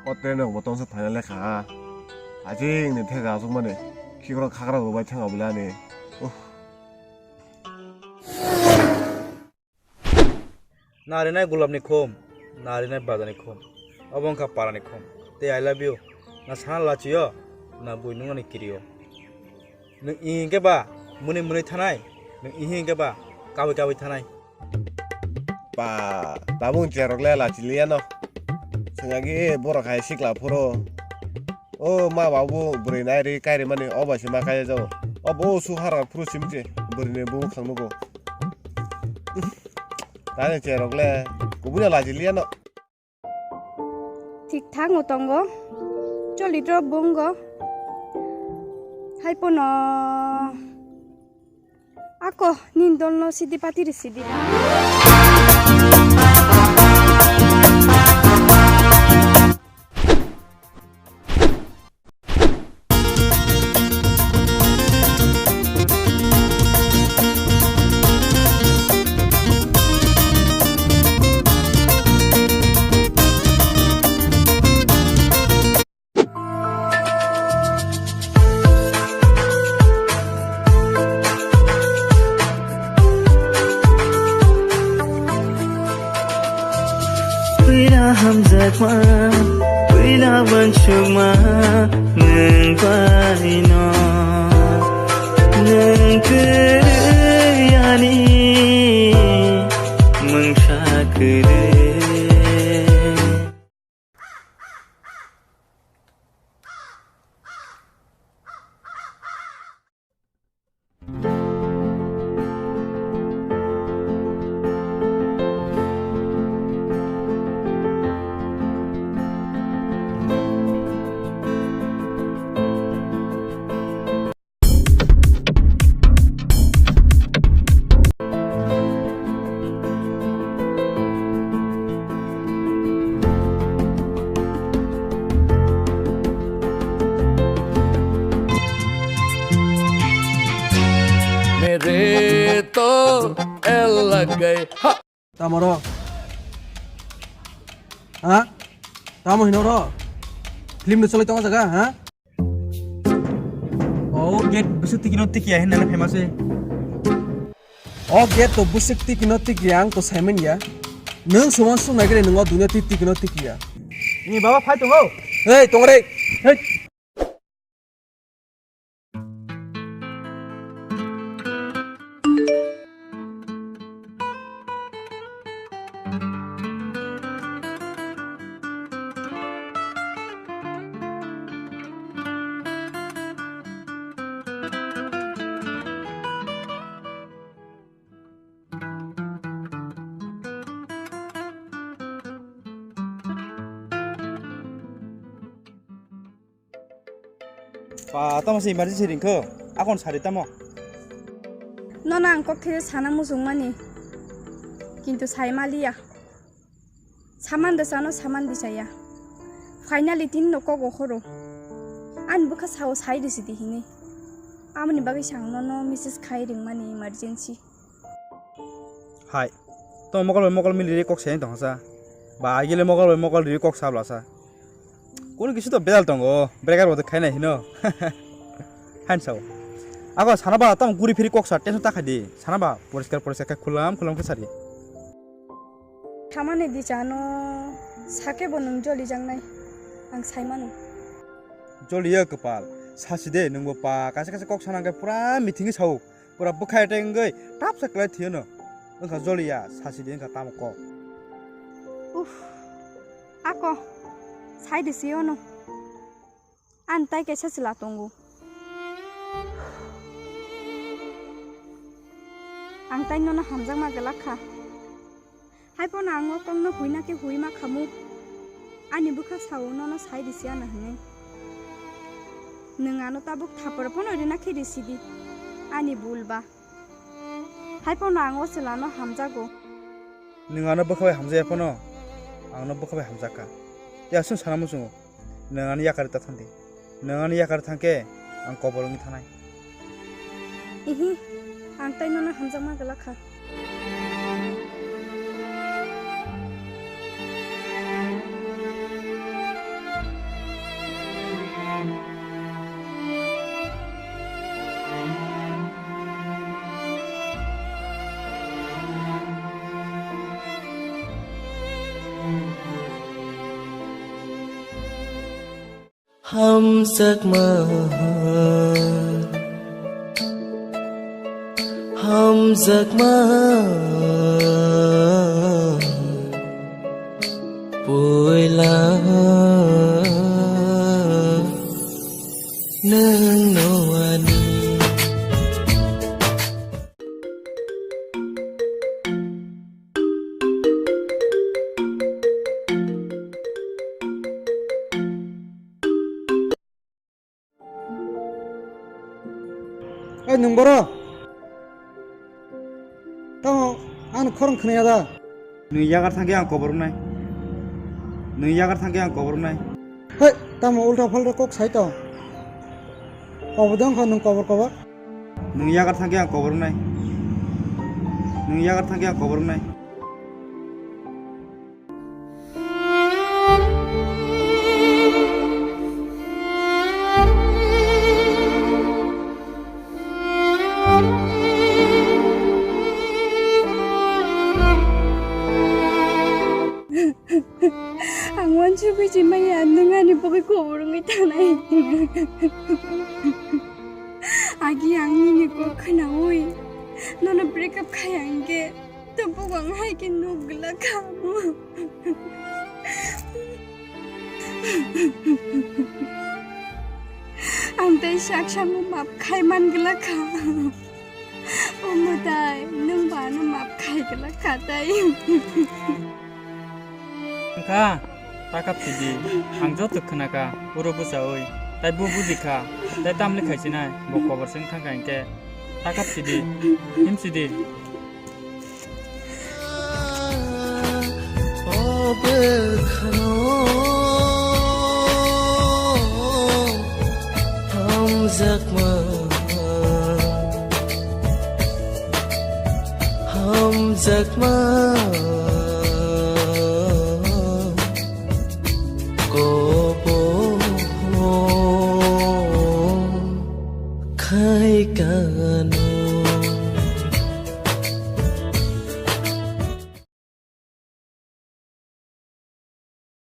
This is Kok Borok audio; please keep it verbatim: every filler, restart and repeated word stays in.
O train rok bo tongsa phaina lekha ha. Ajing ni thega asuk mani. Khikrok khakra rok bai thanga bwlani. Uh. Narinai gulab ni khum, narinai baja ni khum, obo wngkha para ni khum. Tei I love you. Na sana lachiyo, na bui nungani kirio. Nwng i hingke ba mwnwi mwnwi thanai, nwng i hingke ba kabwi kabwi thanai. Ba, tabuk cherok le lachi liya no. Sengagi borok hai sikla phuru. O ma babu bwrwi nai ri kai ri mani o bai se ma kaya jao. O bo su har har phuru sim se bwrwi ni bumung khang nugo. Tani cherok le kubui no lachi liya no. Thik thak no tongo. Choli drop bungo. Hai pono. Ako, nini dolno sidi patiri sidi. Puila hamjakma, puila wansukma, nwng baino, nwng kwrwi ani mungsa kwrwi. मेरे तो एल लग गए। Tamo ro? Ha? Tamo hino ro? Film ni cholai tongo jaga, ha? O gate bwswk tiki no tiki ya hinna famous e. O gate to bwswk tiki no tiki ya, ang to saiman ya. Nwng suman sung nai gre nwng o dunia tiki no tiki ya. Ni baba phai tongo. Hey, tongre. Hey. Pa, tamo se emergency ringkho, akon sari tamo? Nono ang kok thaiwi sana muchungmani, kintu sai maliya. Saman de sano, saman di chaya. Finally, tin no kok ohoro. Ani bwkha sao sai risi di hini. Amoni bagwi sang nono message khai ringmani emergency. Hai, to mokol bai mokol mili ri kok sai tong sa. Ba agile mokol bai mokol ri kok sabla sa. Kono kisu to bedal tongo, breaker bo to khaina hino. Hain sao. Ako sana ba tam guri phiri kok sa tension ta khai di. Sana ba poriskar poriskar khe khulam khulam khe sari. Thamani di chano sake bo nwng joli jangnai. Ang sai mano. Joli ya kwpal. Sasi de nwng bo pa kaisa kaisa kok sana khe pura meeting sao. Pura bwkhai tei wngwi tapsa kwlai thwio no. Wngkha joliya, sasi di wngkha tamo kok. Uff, ako, sai di si ono. Ang tai kaisa chwla tongo. Ang tai nono hamjakma gwlak kha. Hai pono ang o kokno huina khe hui ma khamu. Ani bwkha sao nono sai risi ano hinwi. Nwng ano tabuk thapor pono rina khe risi di. Ani bul ba. Hai pono ang o chwlano hamjago. Nwng ano bwkha bai hamjaya pono, ang no bwkha bai hamjakha. Tei aswk sana muchungo. Nwng ani yakari ta thangdi. Nwng ani yakari thangkhe ang kobor wngwi thanai. Ihi, ang tai nono hamjakma gwlak kha. Hamjakma, hamjakma, puila nwng no ani. Oi, nwng boro? Tamo ani khorang khwnaya da? Nwng yagar thangkhe ang kobor wngnai. Nwng yagar thangkhe ang kobor wngnai. Hei, tamo ulta phalta kok sai tong? Kobor de wngkha nwng kobor kobor? Nwng yagar thangkhe ang kobor wngnai. Nwng yagar thangkhe ang kobor wngnai. Ang uansugwi se maya, nwng ani bagwi kubur wngwi thanai. Agi ang nini kok khnaui nono break up khai ang khe, tabuk ang hai khe nuk glak kha. Ang tei sak samo map khai man glak kha. O mwtai, nwng ba ano map khai glak kha tai. Wngkha, ta kap sidi, ang joto khna kha, uro bwsa oi, tai bo buji kha, tai tamle khai sinai, bo kobor se wng thang kha hinkhe, ta kap sidi, him sidi. O bwkhano hamjakma, hamjakma kobo khai ka.